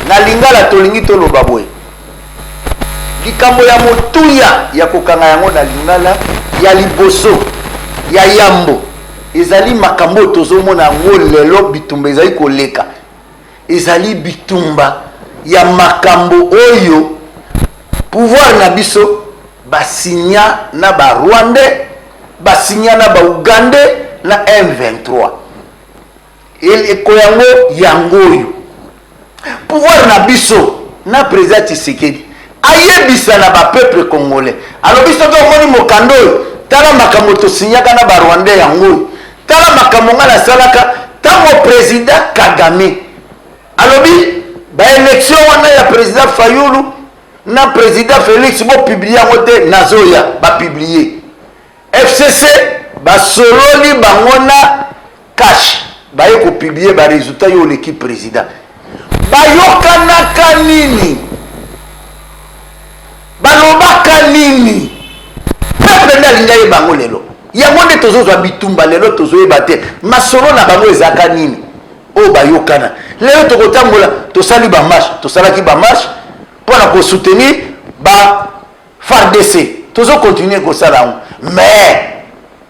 Na lingala tolingi toloba boye, likambo ya motuya ya kokanga yango na lingala, ya liboso ya yambo ezali makambo oyo tozomona yango lelo. Bitumba ezali koleka, ezali bitumba ya makambo oyo pouvoir na biso basinya na Barwandais, basinya na Baugandais na M23. Eleko yango yango oyo pouvoir na biso na président Tshisekedi ayebisa na bapeuple congolais, alobi: soki omoni mokanda oyo, tala makambo tosinyaka na Barwandais, yango oyo, tala makambo ngai nasalaka. Ntango président Kagame alobi baélection wana ya président Fayulu na président Félix, bopublier yango te, nazoya bapublier. FCC basololi bango na CACH, baye kopublier barésultat, yo oleki président. Bayokanaka nini? Balobaka nini? Peuple nde alingi ayeba yango lelo. Yango nde tozozwa bitumba lelo, tozoyeba te masolo na bango ezalaka nini oyo bayokana. Lelo tokotambola, tosali bamarche, tosalaki bamarche mpona kosoutenir ba FARDC, tozocontinuer kosala yango. Mais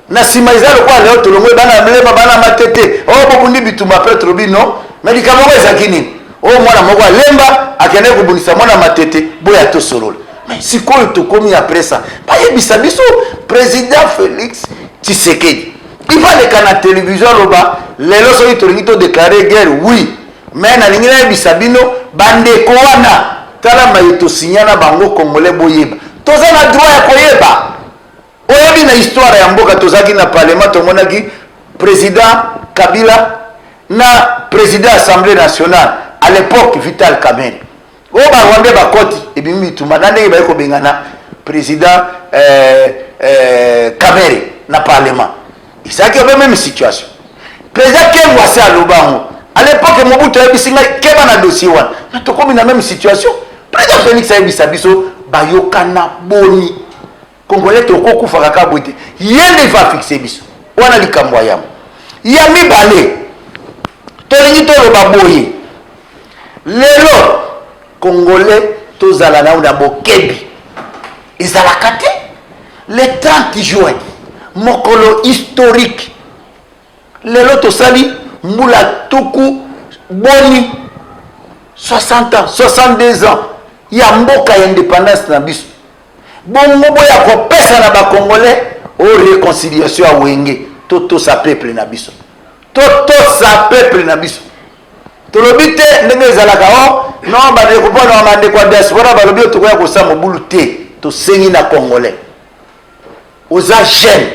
na nsima eza lokola lelo tolongwe bana Lemba, bana Matete oyo bobundi bitumba. Mpe tolobi non, mais likambo yango ezalaki nini? Oyo mwana moko alemba akendeki kobundisa mwana Matete, boya tosolola. Mais sikoyo tokomi après ça, bayebisa biso, président Félix Tshisekedi ivaleka na télévision, aloba: lelo soki tolingi todéclarer guerre, oui, mais nalingi nayebisa bino bandeko wana, tala maye tosinya na bango. Congolais boyeba, toza na droit ya koyeba. Oyebi, na histoire ya mboka, tozalaki na parlement, tomonaki président Kabila na président Assemblée nationale à l'époque, Vital Kamerhe, oyo Barwandais bakoti, ebimi bitumba na ndenge baye kobengana président Kamerhe na parlement. Ezalaki obe même situation. Président Kengo ase aloba yango à l'époque, Mobutu ayebisi ngai: keba na dossier wana. Mais tokomi na même situation. Président Félix ayebisa biso bayokana boni. Congolais, tokokufa kaka boye te. Ye nde ifa afixer biso wana. Likambo ya yambo. Ya mibale, tolingi toloba boye: lelo Congolais tozala nao na bokebi. Ezalaka te le 30 juin, mokolo historique. Lelo tosali mbula tuku boni? 60 ans, 62 ans ya mboka ya indépendance na biso. Bongo boya kopesa na Bacongolais oyo réconciliation ya Wenge. Totosa peuple na biso, totosa peuple na biso. Tolobi te ndenge ezalaka o non, bandeko, mpona bandeko ya diaspora balobi oyo tokoya kosala mobulu te. Tosengi na Congolais, oza jeune,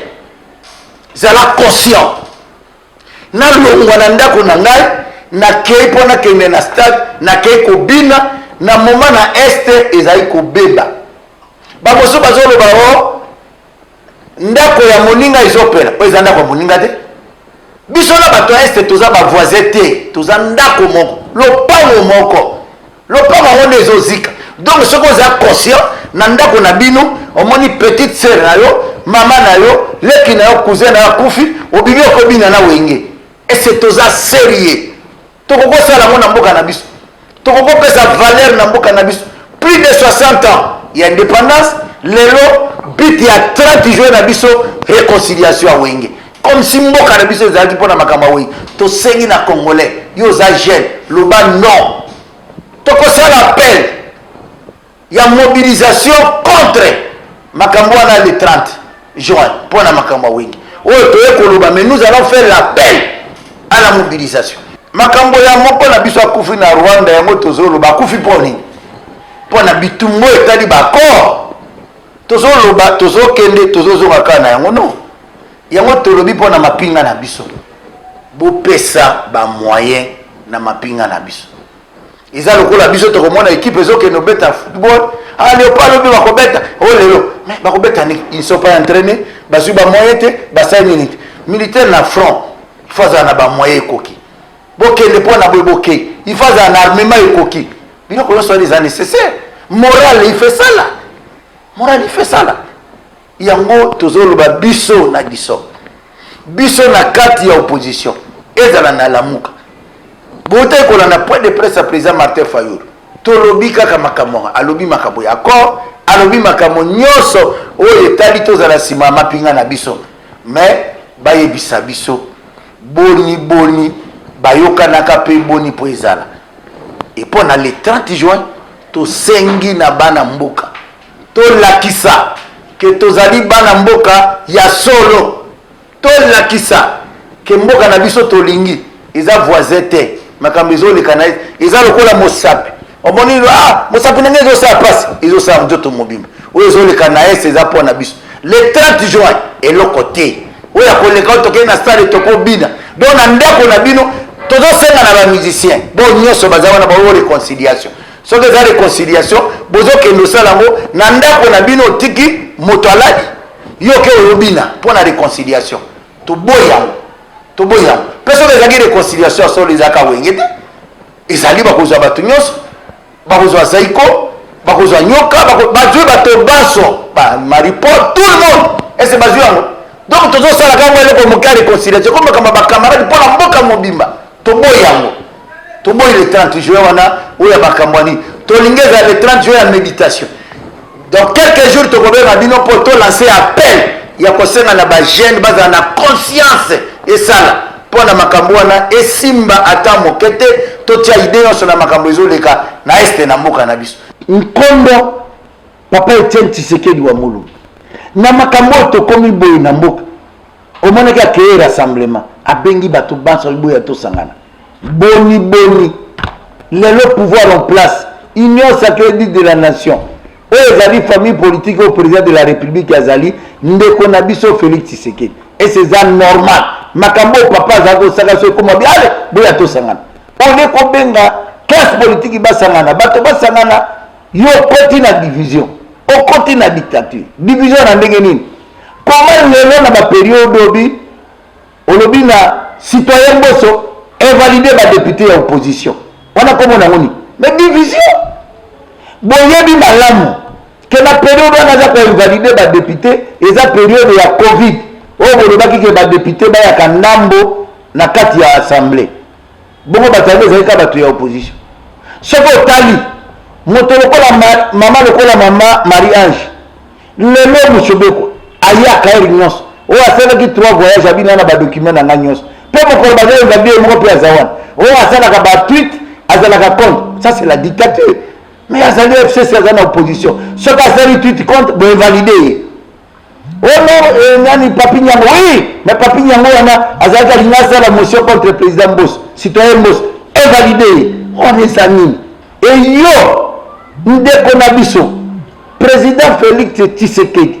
zala conscient. Nalongwa na ndako na ngai, nakei mpo nakende na stade, nakei kobina na moment na Est ezali kobeba. Bamosusu bazoloba o ndako ya moninga ezopela. Oyo eza ndako ya moninga te. Biso na bato ya Est toza bavoisin te, toza ndako moko, lopango moko. Lopango yango nde ezozika. Donc soki oza conscient, na ndako na bino omoni petite sœur na yo, mama na yo, leki na yo, cousin na yo akufi, obimi okobina na Wenge, ese toza sérieux? Tokokosala yango na mboka na biso? Tokokopesa valeur na mboka na biso? Plus de 60 ans ya indépendance, lelo but ya 30 juin na biso, réconciliation ya Wenge, comme si mboka na biso ezalaki mpona makambo ya Wenge. Tosengi na Congolais, yo oza jeune, loba non. Tokosala appel ya mobilisation contre makambo wana le 30 juin mpona makambo ya Wenge oyo toye koloba. Mais nous allons faire l'appel à la mobilisation. Makambo ya moko na biso akufi na Rwanda, yango tozoloba. Akufi mpo nini? Mpo na bitumbu etali baaccord. Tozoloba, tozokende, tozozonga kaka na yango. Non, yango tolobi mpo na mapinga na biso: bopesa bamoyen na mapinga na biso. Eza lokola biso tokomona équipe ezokende obeta football, ah, Léopard lobi bakobeta oyo lelo, mais bakobeta nini? Ils ne sont pas entraînés, bazwi bamoyen te, basali nini te. Militaire na front, il faut azala na bamoyen ekoki. Bokende mpo na boye, bokei, il faut azala na armement ekoki, biloko nyonso wana eza nécessaire. Moral, il fait sala moral, il fait sala. Yango tozoloba, biso na biso, biso na kati ya opposition, ezala na Lamuka, botaki kolanda point de presse ya président Martin Fayulu. Tolobi kaka makambo yango, alobi makambo ya accord, alobi makambo nyonso oyo etali tozala nsima ya mapinga na biso, mais bayebisa biso boni boni bayokanaka mpe boni mpo ezala. Et mpo na le 30 juin, tosengi na bana mboka tolakisa ke tozali bana mboka ya solo, tolakisa ke mboka na biso tolingi eza voisin te. Makambo ezoleka na eza lokola mosapi, omoni ah, mosapi ndenge ezosala mpasi, ezosala nzoto mobimba. Oyo ezoleka na ese eza mpo na biso. Le 30 juin, eloko te oyo akoleka oyo tokei na stade, tokobina. Donc na ndako na bino, tozosenga na bamusicien bo nyonso baza wana, baoyo réconciliation, soki eza réconciliation, bozokende osala yango na ndako na bino. Otiki moto alali, yo ke oyobina mpo na réconciliation. Toboyi yango, toboyi yango. Mpe soki ezalaki réconciliation ya solo, ezalaka Wenge te, ezali bakozwa bato nyonso, bakozwa Zaiko, bakozwa Nyoka, bazwi bato banso, Marie Paul, tout le monde ese bazwi yango. Donc tozosalaka yango eloko moke ya réconciliation ko makambo ya bacamarade mpo na mboka mobimba. Toboyi yango, toboyi le 30 juin wana oyo ya makambo ya nini. Tolingi ezala le 30 juin ya méditation. Donc quelques jours tokobenga bino mpo tolancer appel ya kosenga na bajeune bazala na conscience, esala mpo na makambo wana esimba ata moke te. Totia idée nyonso na makambo ezoleka na este na mboka na biso. Nkondo papa Etienne Tshisekedi wa Mulumba, na makambo oyo tokomi boye na mboka, omonaki akeye rassemblement, abengi bato banso boya tosangana. Boni boni lelo pouvoir en place, Union sacrée de la nation, oyo ezali famille politique oyo président de la République azali ndeko na biso Félix Tshisekedi, ese eza normal makambo oyo papa azali kosaka? So ekoma bi ale boya tosangana, ole kobenga classe politique basangana, bato basangana, yo okoti na division, okoti na dictature. Division na ndenge nini? Koma lelo na baperiode obi olobi na citoyen Mboso invalide badéputé ya opposition wana, komona yango nini? Mais division, boyebi malamu ke na periode wana aza koinvalide badéputé, eza periode ya Covid oyo bolobaki ke badéputé bayaka ndambo na kati ya assemblée. Bongo bato yango ezali kaka bato ya opposition. Soki otali moto lokola mama, lokola mama Marie Ange, lelo Mushobeko ayaka ere nyonso oyo asalaki trois voyage, abina na badocument na ngai nyonso, mpe mokolo baza invalide, ye moko mpe aza wana oyo asalaka batweet, azalaka contre. Ça, c'est la dictature. Mais azali FCC, aza na opposition, soki asali tweet contre, boinvalide ye. Oh non, nani, Papi Nyango, oui, mais Papi Nyango wana azalaki alingi asala motion contre président Mboso, citoyen Mboso, invalide ye. Wana eza nini? Eyo ndeko na biso président Félix Tshisekedi,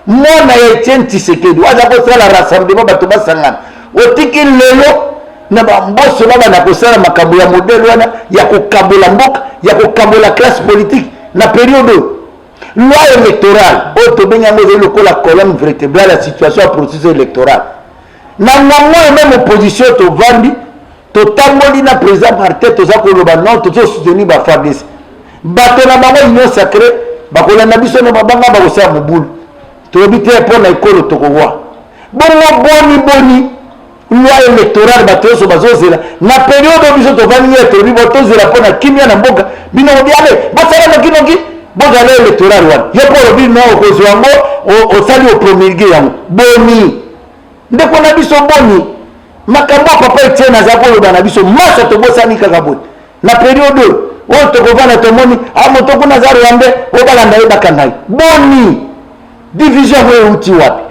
mwana ya Etienne Tshisekedi, oyo aza kosala rassemblement, bato basangana, otiki lelo na bamboso na bana kosala makambo ya modele wana ya kokabola mboka, ya kokabola classe politique na periode oyo. Loi électorale oyo tobengi yango ezali lokola colonne vertébrale ya situation ya processus électoral na ngongo oyo. Même opposition tovandi, totamboli na président Martin, toza koloba non, tozosoutenir baFARDC. Bato na bango Union sacrée bakolanda biso na mabanga, bakosala mobulu. Tolobi te, mpo na ekolo tokowa. Bongo boni boni loi électorale bato nyonso bazozela na periode oyo biso tovandi ye, tolobi bo tozela mpo na kimia na mboka, bino lobi ale basala nokinoki bozala électorale wana, yo mpo olobi no okozwa yango, osali opromulgue yango. Boni ndeko na biso, boni makambo ya papa Etienne aza koloba na biso masa, tobosani kaka boye na periode oyo oyo tokovanda, tomoni a moto kuna aza rwandais, oyo balanda ye, bakanga ye. Boni division yango euti wapi?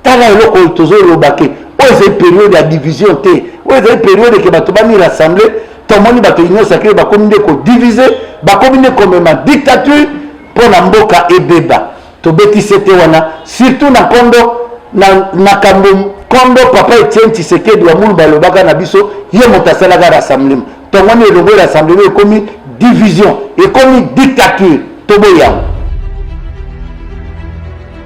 Tala eloko oyo tozoloba ke oyo ezali periode ya division te, oyo ezali periode ke bato bami rassembler. Tomoni bato Union sacrée bakomi nde kodivise, bakomi nde komema dictature mpo na mboka ebeba. Tobeti te wana, surtout na nkombo na makambo nkombo papa Etienne Tshisekedi wa Mulu balobaka na biso, ye moto asalaka rassemblement. Tomoni elongo rassemblement ekomi division, ekomi dictature. Toboyi yango.